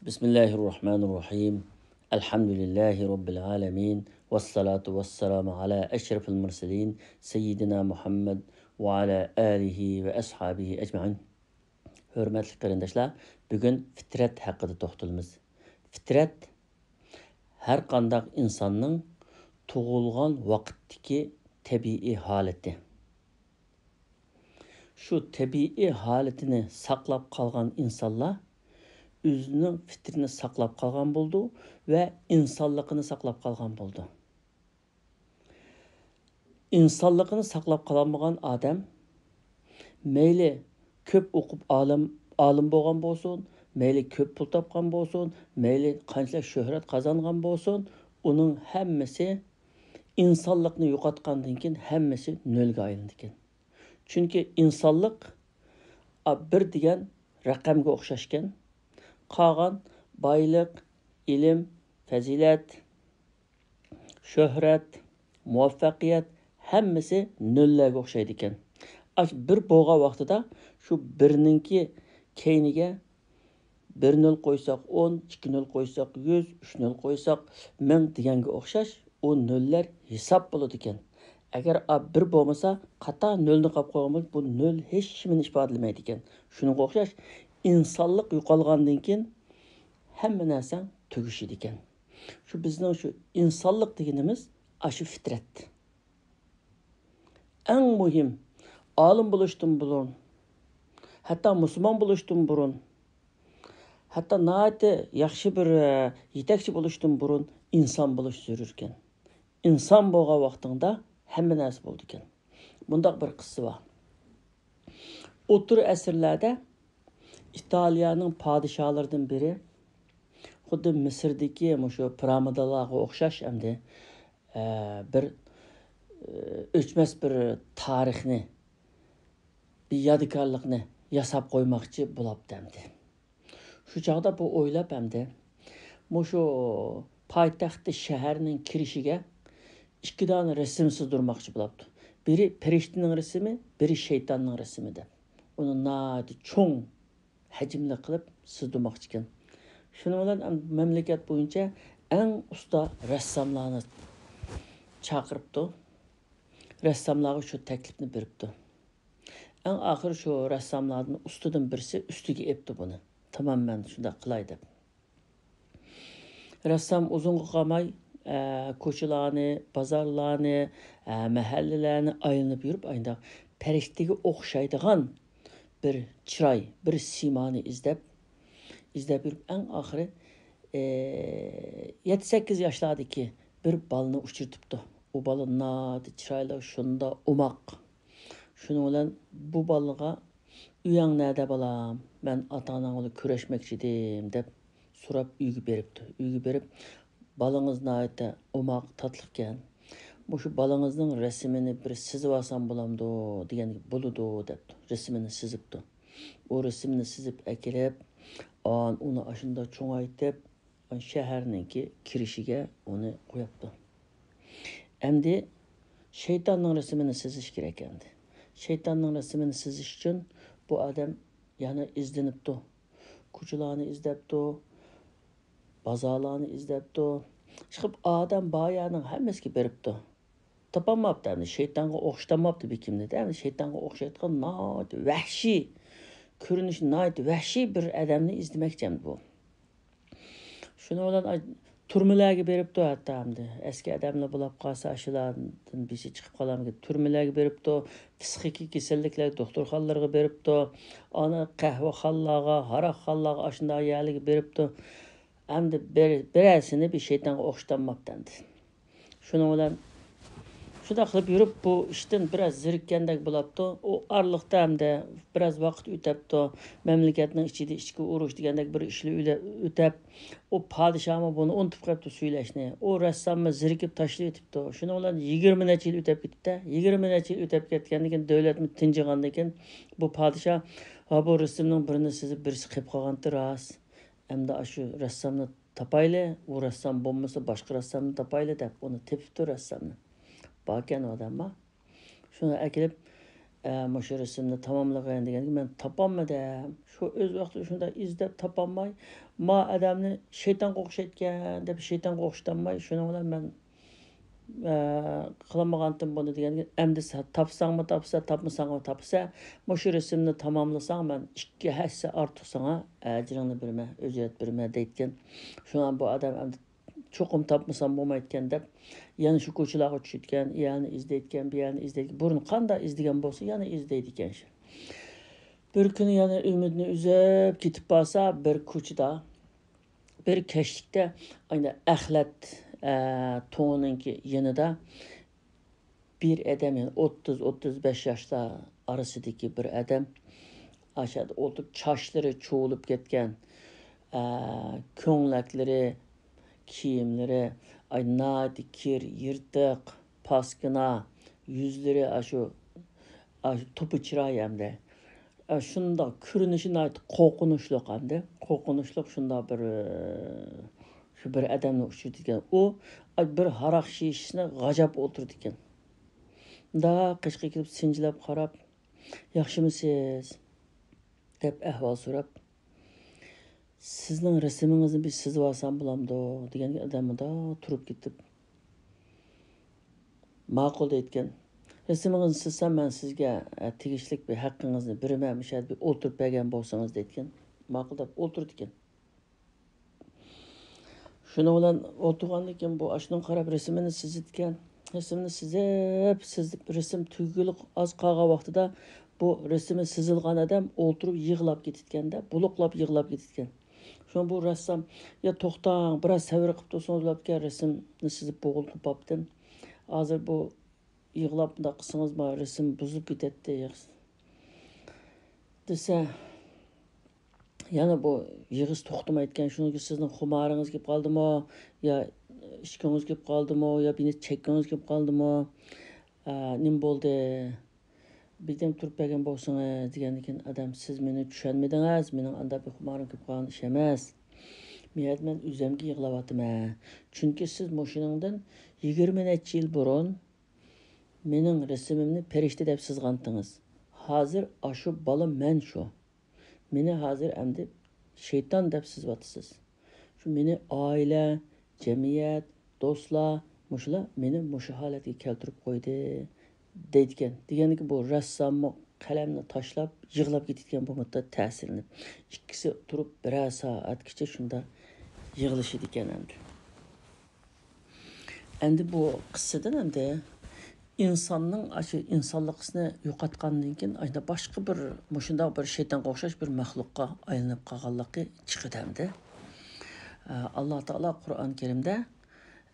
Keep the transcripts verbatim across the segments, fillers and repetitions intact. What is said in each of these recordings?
بىسمىللاھىررەھمانىررەھىم. ئەلھەمدۇلىللاھى رەببىل ئالەمىن. ۋەسسالاتۇ ۋەسسالامۇ ئالا ئەشرەفىل مۇرسەلىن سەييىدىنا مۇھەممەد ۋە ئالا ئالىھى ۋە ئەسھابىھى ئەجمەئىن. ھۆرمەتلىك قېرىنداشلار، بۈگۈن فىترەت ھەققىدە توختىلىمىز. فىترەت ھەر قانداق ئىنساننىڭ تۇغۇلغان ۋاقىتتىكى تەبىئىي ھالىتى. شۇ تەبىئىي ھالىتىنى ساقلاپ قالغان ئىنسانلار ئۆزىنىڭ فىترىتىنى ساقلاپ قالغان بولىدۇ ۋە ئىنسانلىقىنى ساقلاپ قالغان بولىدۇ. ئىنسانلىقىنى ساقلاپ قالالمىغان ئادەم مەيلى كۆپ ئوقۇپ ئالىم، ئالىم بولغان بولسۇن، مەيلى كۆپ پۇل تاپقان بولسۇن، مەيلى قانچىلىك شۆھرەت قازانغان بولسۇن، ئۇنىڭ ھەممىسى، ئىنسانلىقنى يوقاتقاندىن كېيىن ھەممىسى نۆلگە ئايلىنىدىكەن. چۈنكى ئىنسانلىق، ئا، بىر دېگەن رەقەمگە ئوخشاشكەن. قالغان بايلىق، ئىلىم، پەزىلەت، شۆھرەت، مۇۋەپپەقىيەت ھەممىسى نۆللەرگە ئوخشايدىكەن. ئاشۇ بىر بولغان ۋاقتىدا شۇ بىرنىڭكى كەينىگە بىر نۆل قويساق ئون، ئىككى نۆل قويساق يۈز، ئۈچ نۆل قويساق مىڭ دېگەنگە ئوخشاش، ئۇ نۆللەر ھېساب بولىدىكەن. ئەگەر ئا بىر بولمىسا، قاتار نۆلنى قاپ قويغان بولسا، بۇ نۆل ھېچنېمىنى ئىپادىلىمەيدىكەن. شۇنىڭغا ئوخشاش، ئىنسانلىق يوقالغاندىن كېيىن ھەممە نەرسەڭ تۈگىشىدىكەن. شۇ بىزنىڭ شۇ ئىنسانلىق دېگىنىمىز ئاشۇ فىترەت. ئەڭ مۇھىم، ئالىم بولۇشتىن بۇرۇن، ھەتتا مۇسۇلمان بولۇشتىن بۇرۇن، ھەتتا ناھايىتى ياخشى بىر، ئە، يېتەكچى بولۇشتىن بۇرۇن ئىنسان بولۇش زۆرۈركەن. ئىنسان بولغان ۋاقتىڭدا ھەممە نەرسە بولىدىكەن. بۇنداق بىر قىسسە بار. ئوتتۇرا ئەسىرلەردە ئىتالىيەنىڭ پادىشاھلىرىدىن بىرى، خۇددى مىسىردىكى مۇشۇ پىرامىدىلارغا ئوخشاش ئەمدى، ئە، بىر، ئە، ئۆچمەس بىر تارىخنى، بىر يادىكارلىقنى ياساپ قويماقچى بولاپتۇ ئەمدى. شۇ چاغدا بۇ ئويلاپ ئەمدى، مۇشۇ پايتەختتە شەھەرنىڭ كىرىشىگە ئىككى دانە رەسىم سىزدۇرماقچى بولاپتۇ. بىرى پەرىشتىنىڭ رەسىمى، بىرى شەيتاننىڭ رەسىمى دەپ. ئۇنى ناھايىتى چوڭ ھەجىملىك قىلىپ سىزدۇرماقچىكەن. شۇنىڭ بىلەن ئەم-، مەملىكەت بويىچە ئەڭ ئۇستا رەسساملارنى چاقىرىپتۇ. رەسساملارغا شۇ تەكلىپنى بېرىپتۇ. ئەڭ ئاخىرى شۇ رەسساملاردىن ئۇستىدىن بىرسى ئۈستىگە ئېپتۇ بۇنى. تامام، مەن شۇنداق قىلاي دەپ. رەسسام ئۇزۇنغا قالماي، ئە، كوچىلارنى، بازارلارنى، ئە، مەھەللىلەرنى ئايلىنىپ يۈرۈپ، ئاينداق پەرىشتىگە ئوخشايدىغان بىر چىراي، بىر سىيمانى ئىزدەپ، ئىزدەپ يۈرۈپ، ئەڭ ئاخىرى، ئە، يەتتە سەككىز ياشلاردىكى بىر بالىنى ئۇچرىتىپتۇ. ئۇ بالا ناھايىتى چىرايلىق، شۇنداق ئوماق. شۇنىڭ بىلەن بۇ بالىغا، «ئۆيۈڭ نەدە، بالام؟ مەن ئاتا-ئاناڭ بىلەن كۆرۈشمەكچىدىم» دەپ سوراپ ئۆيگە بېرىپتۇ. ئۆيگە بېرىپ، «بالىڭىز ناھايىتى ئوماق، تاتلىقكەن. مۇشۇ بالىڭىزنىڭ رەسىمىنى بىر سىزىۋالسام بولامدۇ؟» دېگەندىكىن، «بولىدۇ» دەپتۇ. رەسىمىنى سىزىپتۇ. ئۇ رەسىمنى سىزىپ ئەكېلىپ، ئان-، ئۇنى ئاشۇنداق چوڭايتىپ، شەھەرنىڭكى كىرىشىگە ئۇنى قويۇپتۇ. ئەمدى شەيتاننىڭ رەسىمىنى سىزىش كېرەك ئەمدى. شەيتاننىڭ رەسىمىنى سىزىش ئۈچۈن بۇ ئادەم يەنە ئىزدىنىپتۇ. كوچىلارنى ئىزدەپتۇ، بازارلارنى ئىزدەپتۇ. ئىشقىلىپ ئادەم بار يەرنىڭ ھەممىسىگە بېرىپتۇ. تاپالماپتۇ ئەمدى، شەيتانغا ئوخشىتالماپتۇ بېكىمنى. ئەمدى شەيتانغا ئوخشايدىغان ناھايىتى ۋەھشىي، كۆرۈنۈشى ناھايىتى ۋەھشىي بىر ئادەمنى ئىزدىمەكچى ئەمدى بۇ. شۇنىڭ بىلەن ئاي-، تۈرمىلەرگە بېرىپتۇ ھەتتا ئەمدى. ئەسكى ئادەملەر بولاپ قالسا، ئاشۇلاردىن بىرسى چىقىپ قالارمىكىن. تۈرمىلەرگە بېرىپتۇ، پسىخىكا كېسەللىكلەر دوختۇرخانىلىرىغا بېرىپتۇ. ئانا قەھۋىخانىلارغا، ھاراقخانىلارغا، ئاشۇنداق يەرلەرگە بېرىپتۇ. ئەمدى بىر، بىرەرسىنى بىر شەيتانغا ئوخشىتالماپتۇ ئەمدى. شۇنىڭ بىلەن شۇنداق قىلىپ يۈرۈپ، بۇ ئىشتىن بىراز زېرىككەندەك بولاپتۇ. ئۇ ئارىلىقتا ئەمدى بىراز ۋاقىت ئۆتەپتۇ. مەملىكەتنىڭ ئىچىدە ئىچكى ئۇرۇش دېگەندەك بىر ئىشلار ئۆلە-، ئۆتەپ، ئۇ پادىشاھمۇ بۇنى ئۇنتۇپ قېلىپتۇ سۆيلەشنى. ئۇ رەسساممۇ زېرىكىپ تاشلىۋېتىپتۇ. شۇنىڭ بىلەن يىگىرمە نەچچە يىل ئۆتەپ كېتىپتۇ. يىگىرمە نەچچە يىل ئۆتەپ كەتكەندىن كېيىن، دۆلەتمۇ تىنچىغاندىن كېيىن، بۇ پادىشاھ، «ھا، بۇ رەسىمنىڭ بىرىنى سىزىپ، بىرسى قېلىپ قالغانتى راست. ئەمدى ئاشۇ رەسسامنى تاپايلى، ئۇ رەسسام بولمىسا، باشقا رەسسامنى تاپايلى» دەپ، ئۇنى تېپىپتۇ، رەسسامنى. باركەن ئادەم بار. شۇنى ئەكېلىپ، ئە، مۇشۇ رەسىمنى تاماملىغىن دېگەنگە، مەن تاپالمىدىم. شۇ ئۆز ۋاقتىدا شۇنداق ئىزدەپ تاپالماي، ما ئادەمنى شەيتانغا ئوخشايدىكەن دەپ شەيتانغا ئوخشىتالماي، شۇنىڭ بىلەن مەن، ئە، قىلالمىغانتىم بۇنى دېگەنگە، ئەمدى سەن تاپساڭمۇ تاپىسەن، تاپمىساڭمۇ تاپىسەن، مۇشۇ رەسىمنى تاماملىساڭ، مەن ئىككى ھەسسە ئارتۇق ساڭا ئەجرىڭنى بېرىمەن، ئۆجرەت بېرىمەن دەيدىكەن. شۇڭا بۇ ئادەم ئەمدى چوقۇم تاپمىسام بولمايدىكەن دەپ، يەنە شۇ كوچىلارغا چۈشىدىكەن، ئۇ يەرنى ئىزدەيدىكەن، بۇ يەرنى ئىزدەيدىكەن. بۇرۇن قانداق ئىزدىگەن بولسا، يەنە ئىزدەيدىكەن شۇ. بىر كۈنى يەنە ئۈمىدىنى ئۈزۈپ كېتىپ بارسا، بىر كوچىدا، بىر كەچلىكتە ئاينا ئەخلەت، ئە، تونىنىڭكى يېنىدا بىر ئادەم، يەنى ئوتتۇز، ئوتتۇز بەش ياشلار ئارىسىدىكى بىر ئادەم ئاشۇ يەردە ئولتۇرۇپ، چاچلىرى چۇۋۇلۇپ كەتكەن، ئە، كۆڭلەكلىرى، كىيىملىرى، ئاي، ناھايىتى كىر، يىرتىق، پاسكىنا، يۈزلىرى ئاشۇ، ئاشۇ توپا چىراي ئەمدى. ئە، شۇنداق كۆرۈنۈشى ناھايىتى قورقۇنچلۇق ئەمدى. قورقۇنچلۇق شۇنداق بىر، ئە، شۇ بىر ئادەمنى ئۇچرىتىدىكەن. ئۇ، ئاي، بىر ھاراق شېشىسىنى غاجاپ ئولتۇرىدىكەن. مۇنداق قېشىغا كېلىپ سىنچىلاپ قاراپ، «ياخشىمۇسىز؟» دەپ ئەھۋال سوراپ، «سىزنىڭ رەسىمىڭىزنى بىر سىزىۋالسام بولامدۇ؟» دېگەنگە ئادەم مۇنداق تۇرۇپ كېتىپ، «ماقۇل» دەيدىكەن. «رەسىمىڭىزنى سىزسام، مەن سىزگە، ئە، تېگىشلىك بىر ھەققىڭىزنى بېرىمەن، مۇشۇ يەردە بىر ئولتۇرۇپ بەرگەن بولسىڭىز» دەيدىكەن. ماقۇل دەپ ئولتۇرىدىكەن. شۇنىڭ بىلەن ئولتۇرغاندىن كېيىن بۇ ئاشۇنىڭغا قاراپ رەسىمىنى سىزىدىكەن. رەسىمنى سىزىپ، سىزىپ، رەسىم تۈگىگىلى ئاز قالغان ۋاقتىدا بۇ رەسىمى سىزىلغان ئادەم ئولتۇرۇپ يىغلاپ كېتىدىكەن-دە، بۇلۇقلاپ يىغلاپ كېتىدىكەن. شۇڭا بۇ رەسسام، «يا توختاڭ، بىراز سەۋر قىلىپ تۇرسىڭىز بولامدىكەن، رەسىمنى سىزىپ بولغىلى قوپاپتىن. ھازىر بۇ يىغلاپ مۇنداق قىلسىڭىز، ما رەسىم بۇزۇلۇپ كېتەتتى» دېسە، يەنە بۇ يىغىسى توختىمايدىكەن. «شۇنىڭكى سىزنىڭ خۇمارىڭىز كېلىپ قالدىمۇ، يا ئىچكۈڭىز كېلىپ قالدىمۇ، يا بىنى چەككۈڭىز كېلىپ قالدىمۇ؟ ئە، نېمە بولدى؟ بىردەم تۇرۇپ بەرگەن بولسىڭىز» دېگەندىن كېيىن ئادەم، «سىز مېنى چۈشەنمىدىڭىز، مېنىڭ ئانداق بىر خۇمارىم كېلىپ قالغان ئىش ئەمەس. مەن ئۆزۈمگە يىغلاۋاتىمەن. چۈنكى سىز مۇشۇنىڭدىن يىگىرمە نەچچە يىل بۇرۇن مېنىڭ رەسىمىمنى پەرىشتە دەپ سىزغانتىڭىز. ھازىر ئاشۇ بالا مەن شۇ. مېنى ھازىر ئەمدى شەيتان دەپ سىزىۋاتىسىز. شۇ مېنى ئائىلە، جەمئىيەت، دوستلار، مۇشۇلار مېنى مۇشۇ ھالەتكە كەلتۈرۈپ قويدى» دەيدىكەن. دېگەنكى بۇ رەسساممۇ قەلەمنى تاشلاپ يىغلاپ كېتىدىكەن بۇ مۇددەت تەسىرلىنىپ. ئىككىسى تۇرۇپ بىرەر سائەتكىچە شۇنداق يىغلىشىدىكەن ئەمدى. ئەمدى بۇ قىسسىدىن ئەمدى ئىنساننىڭ ئاشۇ ئىنسانلىقىنى يوقاتقاندىن كېيىن، ئاشۇنداق باشقا بىر، مۇشۇنداق بىر شەيتانغا ئوخشاش بىر مەخلۇققا ئايلىنىپ قالغانلىقى چىقىدۇ ئەمدى. ئە، ئاللا تائالا قۇرئان كەرىمدە،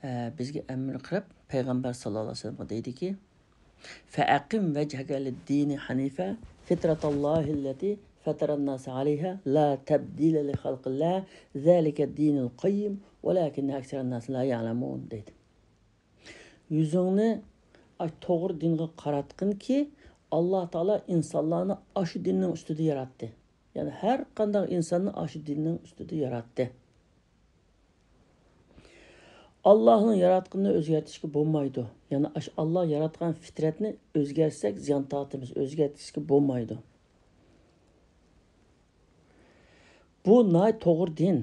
ئە، بىزگە ئەمىر قىلىپ، پەيغەمبەر ساللاللاھۇ ئەلەيھى ۋەسەللەمگە دەيدىكى، فأقم وجهك للدين حنيفا فطرة الله التي فطر الناس عليها لا تبديل لخلق الله ذلك الدين القيم ولكن أكثر الناس لا يعلمون دەيدۇ. يۈزۈڭنى ئاش توغرا دىنغا قاراتقىنكى، ئاللا تائالا ئىنسانلارنى ئاشۇ دىننىڭ ئۈستىدە ياراتتى. يەنى ھەر قانداق ئىنساننى ئاشۇ دىننىڭ ئۈستىدە ياراتتى. ئاللاھنىڭ ياراتقىنىنى ئۆزگەرتىشكە بولمايدۇ. يەنى ئاش-، ئاللا ياراتقان فىترەتنى ئۆزگەرتسەك زىيان تارتىمىز، ئۆزگەرتىشكە بولمايدۇ. بۇ ناھايىتى توغرا دىن.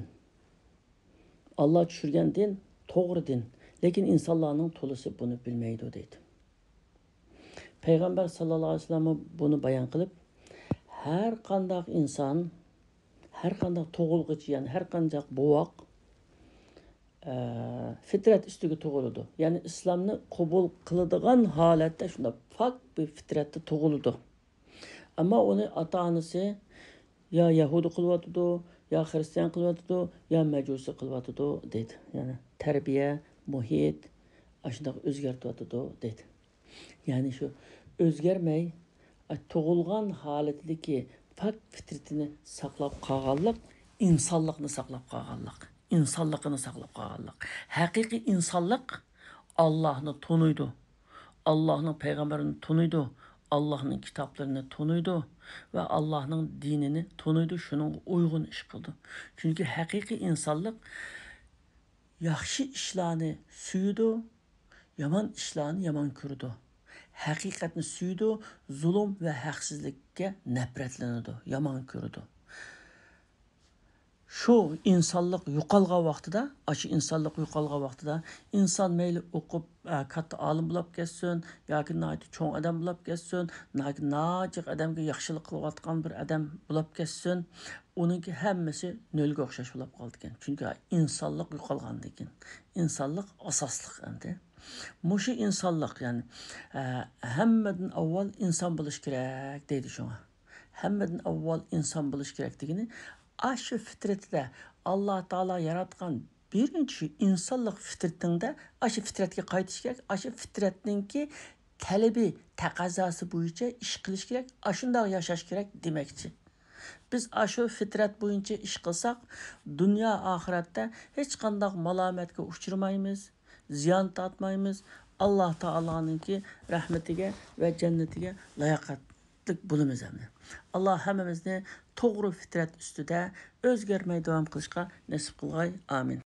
ئاللا چۈشۈرگەن دىن توغرا دىن. لېكىن ئىنسانلارنىڭ تولىسى بۇنى بىلمەيدۇ دەيدۇ. پەيغەمبەر ساللاللاھۇ ئەلەيھى ۋەسەللەم بۇنى بايان قىلىپ، ھەر قانداق ئىنسان، ھەر قانداق تۇغۇلغۇچى، يەنى ھەر قانداق بوۋاق، ئە، فىترەت ئۈستىگە تۇغۇلىدۇ. يەنى ئىسلامنى قوبۇل قىلىدىغان ھالەتتە شۇنداق پاك بىر فىترەتتە تۇغۇلىدۇ. ئەمما ئۇنى ئاتا-ئانىسى يا يەھۇدىي قىلىۋاتىدۇ، يا خىرىستىيان قىلىۋاتىدۇ، يا مەجۇسىي قىلىۋاتىدۇ دەيدۇ. يەنى تەربىيە، مۇھىت ئاشۇنداق ئۆزگەرتىۋاتىدۇ دەيدۇ. يەنى شۇ ئۆزگەرمەي، تۇغۇلغان ھالىتىدىكى پاك فىترىتىنى ساقلاپ قالغانلىق، ئىنسانلىقنى ساقلاپ قالغانلىق، ئىنسانلىقىنى ساقلاپ قالغانلىق. ھەقىقىي ئىنسانلىق ئاللاھنى تونۇيدۇ، ئاللاھنىڭ پەيغەمبىرىنى تونۇيدۇ، ئاللاھنىڭ كىتابلىرىنى تونۇيدۇ ۋە ئاللاھنىڭ دىنىنى تونۇيدۇ، شۇنىڭغا ئۇيغۇن ئىش قىلىدۇ. چۈنكى ھەقىقىي ئىنسانلىق ياخشى ئىشلارنى سۆيىدۇ، يامان ئىشلارنى يامان كۆرىدۇ. ھەقىقەتنى سۆيىدۇ، زۇلۇم ۋە ھەقسىزلىككە نەپرەتلىنىدۇ، يامان كۆرىدۇ. شۇ ئىنسانلىق يوقالغان ۋاقتىدا، ئاشۇ ئىنسانلىق يوقالغان ۋاقتىدا، ئىنسان مەيلى ئوقۇپ، ئە، كاتتا ئالىم بولاپ كەتسۇن، ياكى ناھايىتى چوڭ ئادەم بولاپ كەتسۇن، ياكى ناجىق ئادەمگە ياخشىلىق قىلىۋاتقان بىر ئادەم بولاپ كەتسۇن، ئۇنىڭكى ھەممىسى نۆلگە ئوخشاش بولاپ قالىدىكەن. چۈنكى ئىنسانلىق يوقالغاندىن كېيىن، ئىنسانلىق ئاساسلىق ئەمدى. مۇشۇ ئىنسانلىق، يەنى، ئە، ھەممىدىن ئاۋۋال ئىنسان بولۇش كېرەك دەيدۇ شۇڭا. ھەممىدىن ئاۋۋال ئىنسان بولۇش كېرەك دېگىنى، ئاشۇ فىترىتىدە ئاللا تائالا ياراتقان بىرىنچى شۇ ئىنسانلىق فىترىتىڭدە ئاشۇ فىترەتكە قايتىش كېرەك، ئاشۇ فىترەتنىڭكى تەلىپى، تەقەززاسى بويىچە ئىش قىلىش كېرەك، ئاشۇنداق ياشاش كېرەك دېمەكچى. بىز ئاشۇ فىترەت بويىچە ئىش قىلساق، دۇنيا ئاخىرەتتە ھېچقانداق مالامەتكە ئۇچرىمايمىز، زىيان تارتمايمىز، ئاللا تائالانىڭكى رەھمىتىگە ۋە جەننىتىگە لاياقەتلىك بولىمىز ئەمدى. ئاللا ھەممىمىزنى توغرا فىترەت ئۈستىدە ئۆزگەرمەي داۋام قىلىشقا نېسىپ قىلغاي. ئامىن.